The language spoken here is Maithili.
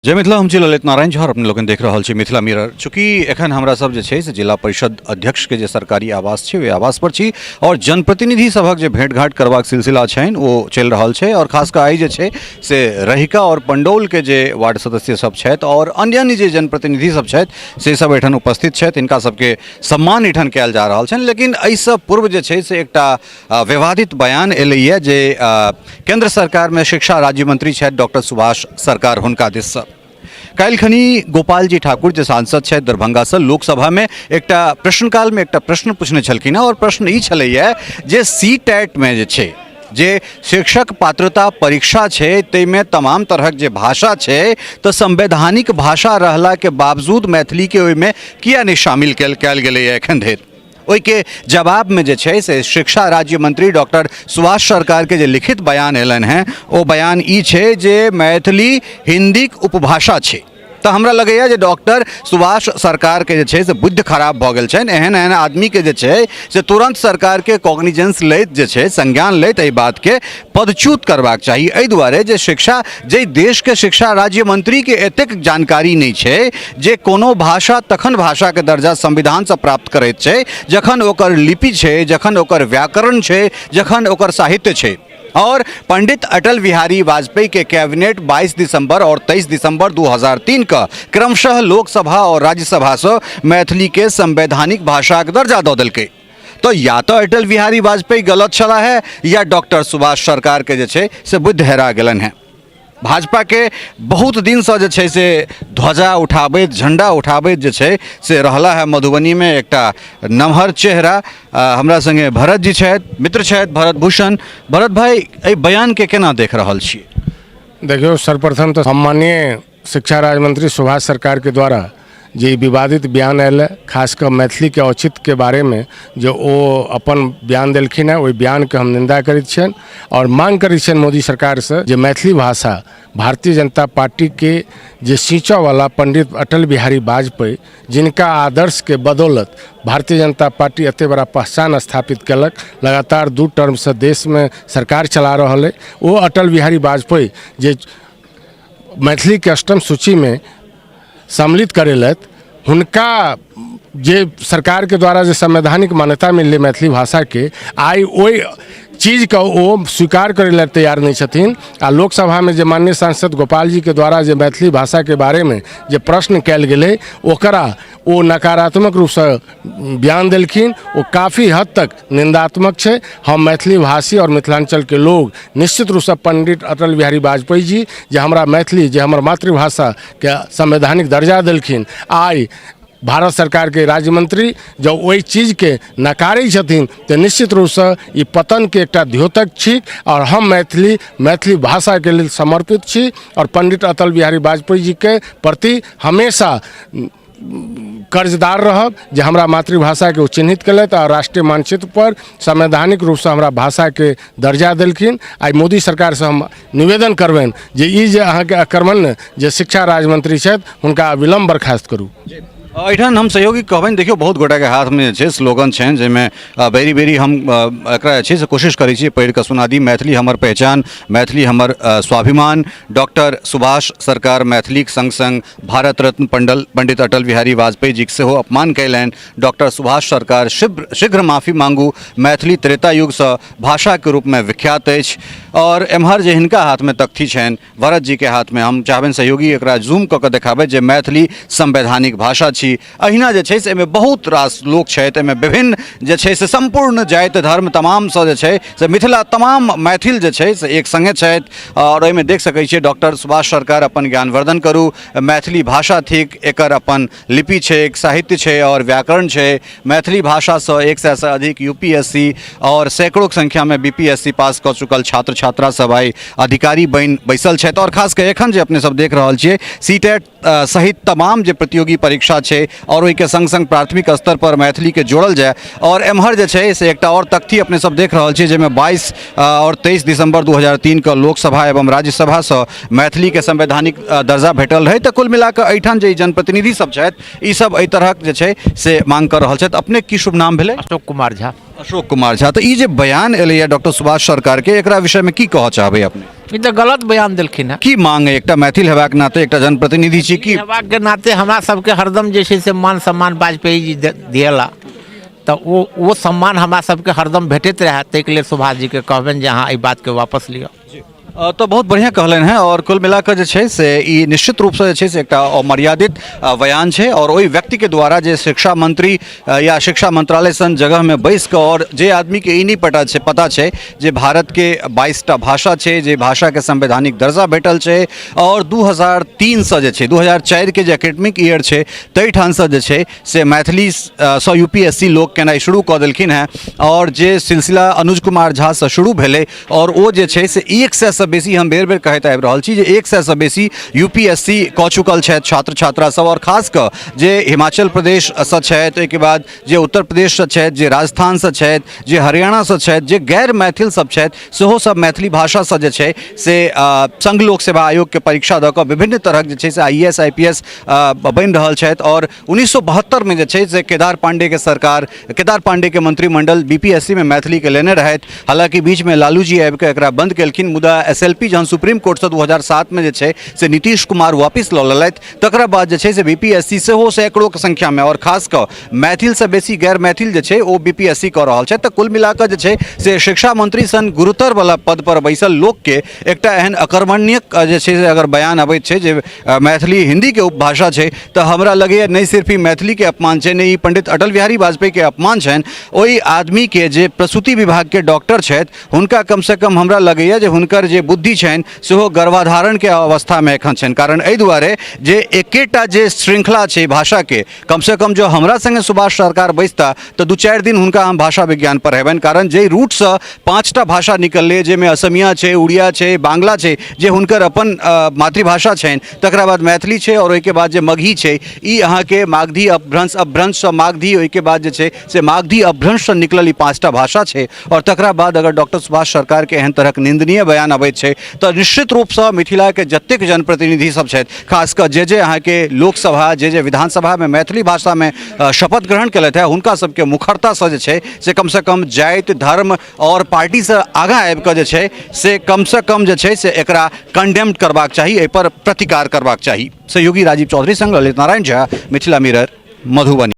जय मिथिला, हम छी ललित नारायण झा और अपने लोगन देख रहल छी मिथिला मिरर। चूँकि एखन हमरा सब जे छै से जिला परिषद अध्यक्ष के जे सरकारी आवास छै ओहि आवास पर छी और जनप्रतिनिधि सभक जे भेंटघाट करबाक सिलसिला छनि ओ चलि रहल छै और खास कऽ आइ जे छै से रहिका और पंडौल के जे वार्ड सदस्य सब छथि और अन्य अन्य जे जनप्रतिनिधि सब छथि से सब एहिठाम उपस्थित छथि, हिनका सबके सम्मान एहिठाम कयल जा रहल छनि। लेकिन एहिसँ पूर्व जे छै से एकटा विवादित बयान एलैए जे केंद्र सरकारमे शिक्षा राज्य मंत्री छथि डॉक्टर सुभाष सरकार, हुनका दिससँ काल्हिखनी गोपाल जी ठाकुर जे सांसद छथि दरभंगासँ, लोकसभामे एकटा प्रश्नकालमे एकटा प्रश्न पूछने छलखिन हँ और प्रश्न ई छलैए जे सी टैटमे जे छै जे शिक्षक पात्रता परीक्षा छै ताहिमे तमाम तरहक जे भाषा छै तऽ संवैधानिक भाषा रहलाके बावजूद मैथिलीके ओहिमे किया नहि शामिल कयल गेलैए एखन धरि। ओहिके जवाबमे जे छै से शिक्षा राज्य मंत्री डॉक्टर सुभाष सरकारके जे लिखित बयान एलनि हेँ ओ बयान ई छै जे मैथिली हिन्दीक उपभाषा छै। तऽ हमरा लगैए जे डॉक्टर सुभाष सरकारके जे छै से बुद्धि खराब भऽ गेल छनि। एहन एहन आदमीके जे छै से तुरन्त सरकारके कॉग्निजेंस लैत जे छै संज्ञान लैत एहि बातके पदच्युत करबाक चाही। एहि दुआरे जे शिक्षा जाहि देशके शिक्षा राज्य मंत्रीके एतेक जानकारी नहि छै जे कोनो भाषा तखन भाषाके दर्जा संविधानसँ प्राप्त करैत छै जखन ओकर लिपि छै, जखन ओकर व्याकरण छै, जखन ओकर साहित्य छै। और पंडित अटल बिहारी वाजपेयी के कैबिनेट 22 दिसंबर और 23 दिसंबर 2003 का क्रमशः लोकसभा और राज्यसभा से मैथिली के संवैधानिक भाषा के दर्जा दऽ देलकै। तो या तो अटल बिहारी वाजपेयी गलत छला है या डॉक्टर सुभाष सरकार के जे छै से बुद्धि हेरा गेलनि हैं। भाजपा के बहुत दिनसँ जे छै से ध्वजा उठाबैत झंडा उठाबैत जे छै से रहला है मधुबनीमे एकटा नमहर चेहरा। हमरा संगे भरत जी छथि, मित्र छथि भरत भूषण। भरत भाई, एहि बयानके केना देख रहल छी? देखियौ, सर्वप्रथम तऽ माननीय शिक्षा राज्य मंत्री सुभाष सरकारके द्वारा जे ई विवादित बयान आयल है, खास कऽ मैथिलीके औचित्यके बारेमे जे ओ अपन बयान देलखिन हेँ, ओहि बयानके हम निन्दा करैत छियनि आओर मांग करै छियनि मोदी सरकारसँ जे मैथिली भाषा भारतीय जनता पार्टीके जे सींचऽवला पंडित अटल बिहारी वाजपेयी, जिनका आदर्शके बदौलत भारतीय जनता पार्टी एते बड़ा पहचान स्थापित केलक, लगातार 2 टर्मसँ देशमे सरकार चला रहल अइ, ओ अटल बिहारी वाजपेयी जे मैथिलीके अष्टम सूचीमे सम्मिलित करेलथि, हुनका जे सरकारके द्वारा जे संवैधानिक मान्यता मिललै मैथिली भाषाके, आइ ओहि चीजके ओ स्वीकार करै लए तैयार नहि छथिन। आ लोकसभामे जे माननीय सांसद गोपालजीके द्वारा जे मैथिली भाषाके बारेमे जे प्रश्न कयल गेलै ओकरा ओ नकारात्मक रूपसँ बयान देलखिन, ओ काफी हद तक निंदात्मक छै। हम मैथिली भाषी और मिथिलांचलके लोग निश्चित रूपसँ पंडित अटल बिहारी वाजपेयी जी जे हमरा मैथिली जे हमर मातृभाषाके संवैधानिक दर्जा देलखिन, आइ भारत सरकारके राज्य मंत्री जब ओहि चीजके नकारै छथिन तऽ निश्चित रूपसँ ई पतनके एकटा द्योतक छी। और हम मैथिली मैथिली भाषाके लेल समर्पित छी और पंडित अटल बिहारी वाजपेयी जीके प्रति हमेशा कर्जदार रहब जे हमरा मातृभाषाके ओ चिन्हित केलथि आ राष्ट्रीय मानचित्र पर संवैधानिक रूपसँ हमरा भाषाके दर्जा देलखिन। आइ मोदी सरकारसँ हम निवेदन करबनि जे ई जे अहाँके अकर्मण्य जे शिक्षा राज्यमंत्री छथि हुनका अविलंब बर्खास्त करू। एहिठाम हम सहयोगी कहबनि, देखियौ बहुत गोटाके हाथमे जे छै स्लोगन छनि जाहिमे बेरी बेरी हम एकरा जे छै से कोशिश करै छी पढ़ि कऽ सुना दी। मैथिली हमर पहचान, मैथिली हमर स्वाभिमान, डॉक्टर सुभाष सरकार मैथिलीक सङ्ग सङ्ग भारत रत्न पंडित अटल बिहारी वाजपेयी जीक सेहो अपमान कयलनि। डॉक्टर सुभाष सरकार शीघ्र माफी मांगू, मैथिली त्रेता युगसँ भाषाके रूपमे विख्यात अछि। आओर एम्हर जे हिनका हाथमे तख्ती छनि भरत जीके हाथमे, हम चाहबनि सहयोगी एकरा जूम कऽ कऽ देखाबै जे मैथिली संवैधानिक भाषा छी। अहिना जे छै से एहिमे बहुत रास लोक छथि, एहिमे विभिन्न जे छै से सम्पूर्ण जाति धर्म तमामसँ जे छै से मिथिला तमाम मैथिल जे छै से एक सङ्गे छथि। आओर एहिमे देख सकै छियै डॉक्टर सुभाष सरकार अपन ज्ञानवर्धन करू, मैथिली भाषा थिक, एकर अपन लिपि छै, साहित्य छै आओर व्याकरण छै। मैथिली भाषासँ 100सँ अधिक यू पी एस सी आओर सैकड़ोके संख्यामे बी पी एस सी पास कऽ चुकल छात्र छात्रा सब आइ अधिकारी बनि बैसल छथि। आओर खास कऽ एखन जे अपने सब देख रहल छियै सी टेट सहित तमाम जे प्रतियोगी परीक्षा छै आओर ओहिके सङ्ग सङ्ग प्राथमिक स्तर पर मैथिलीके जोड़ल जाय। आओर एम्हर जे छै से एकटा आओर तख्ती अपने सब देख रहल छियै जाहिमे 22 आओर 23 दिसंबर 2003 के लोकसभा एवं राज्यसभासँ मैथिलीके संवैधानिक दर्जा भेटल रहै। तऽ कुल मिलाकऽ एहिठाम जे ई जनप्रतिनिधि सब छथि ई सब एहि तरहक जे छै से मांग कऽ रहल छथि। अपने की शुभ नाम भेलै? अशोक कुमार झा। अशोक कुमार झा। तऽ ई जे बयान एलैए डॉक्टर सुभाष सरकारके, एकरा विषयमे की कहऽ चाहबै अपने? ई तऽ गलत बयान देलखिन हेँ। की मांग है एकटा मैथिल हेबाक नाते, एकटा जनप्रतिनिधि छी की? हेबाक नाते हमरा सबके हरदम जे छै से मान सम्मान वाजपेयी जी दिएला, तऽ ओ सम्मान हमरा सबके हरदम भेटैत रहए, ताहिके लेल सुभाष जीके कहबनि जे अहाँ एहि बातके वापस लिअ। तऽ बहुत बढ़िआँ कहलनि हेँ। आओर कुल मिलाकऽ जे छै से ई निश्चित रूपसँ जे छै से एकटा अमर्यादित बयान छै, आओर ओहि व्यक्तिके द्वारा जे शिक्षा मंत्री या शिक्षा मंत्रालय सन जगहमे बैस कऽ, आओर जे आदमीके ई नहि पता छै जे भारतके 22टा भाषा छै, जे भाषाके संवैधानिक दर्जा भेटल छै, आओर 2003सँ जे छै, 2004के जे एकेडमिक ईयर छै ताहिठामसँ जे छै से मैथिलीसँ UPSC लोक केनाइ शुरू कऽ देलखिन हेँ, आओर जे सिलसिला अनुज कुमार झासँ शुरू भेलै, आओर ओ जे छै से 100सँ बेसी, हम बेर बेर कहैत आबि रहल छी जे 100सँ बेसी UPSC कऽ चुकल छथि छात्र छात्रा सब, आओर खास कऽ जे हिमाचल प्रदेशसँ छथि, ओहिके बाद जे उत्तर प्रदेशसँ छथि, जे राजस्थानसँ छथि, जे हरियाणासँ छथि, जे गैर मैथिल सब छथि, सेहो सब मैथिली भाषासँ जे छै से संघ लोक सेवा आयोगके परीक्षा दऽ कऽ विभिन्न तरहक जे छै से IAS IPS बनि रहल छथि। आओर 1972मे जे छै से केदार पांडेके सरकार, केदार पांडेके मंत्रिमंडल BPSC मे मैथिलीके लेने रहथि। हालाँकि बीचमे लालू जी आबि कऽ एकरा बंद केलखिन, मुदा SLP जहन सुप्रीम कोर्टसँ 2007मे जे छै से नीतीश कुमार वापिस लऽ लेलथि, तकरा बाद जे छै से BPSC सेहो सैकड़ोके संख्यामे, आओर खास कऽ मैथिलसँ बेसी गैर मैथिल जे छै ओ BPSC कऽ रहल छथि। तऽ कुल मिलाकऽ जे छै से शिक्षा मंत्री सन गुरुतरवला पदपर बैसल लोकके एकटा एहन अकर्मण्य जे छै से अगर बयान अबैत छै जे मैथिली हिन्दीके उपभाषा छै, तऽ हमरा लगैए नहि सिर्फ ई मैथिलीके अपमान छै, नहि ई पंडित अटल बिहारी वाजपेयीके अपमान छनि। ओहि आदमीके जे प्रसूति विभागके डॉक्टर छथि, हुनका कमसँ कम हमरा लगैए जे हुनकर जे बुद्धि छनि सेहो गर्भाधारणके अवस्थामे एखन छनि। कारण एहि दुआरे जे एकेटा जे श्रृंखला छै भाषाके, कमसँ कम जो हमरा सङ्गे सुभाष सरकार बैसता तऽ 2-4 दिन हुनका हम भाषा विज्ञान पढ़ेबनि। कारण जाहि रूटसँ 5टा भाषा निकललै, जाहिमे असमिया छै, उड़िया छै, बांग्ला छै जे हुनकर अपन मातृभाषा छनि, तकरा बाद मैथिली छै, आओर ओहिके बाद जे मगही छै, ई अहाँके मागधी अपभ्रंश, अपभ्रंशसँ मागधी, ओहिके बाद जे छै से मागधी अपभ्रंशसँ निकलल ई 5टा भाषा छै। आओर तकरा बाद अगर डॉक्टर सुभाष सरकारके एहन तरहक निंदनीय बयान अबैत छै तऽ निश्चित रूपसँ मिथिलाके जतेक जनप्रतिनिधि सब छथि, खास कऽ जे जे अहाँके लोकसभा, जे जे विधानसभामे मैथिली भाषामे शपथ ग्रहण केलथि हेँ, हुनका सबके मुखरतासँ जे छै से कमसँ कम जाति, धर्म आओर पार्टीसँ आगाँ आबि कऽ जे छै से कमसँ कम जे छै से एकरा कंडेम्ड करबाक चाही, एहिपर प्रतिकार करबाक चाही। सहयोगी राजीव चौधरी संग ललित नारायण झा, मिथिला मिरर, मधुबनी।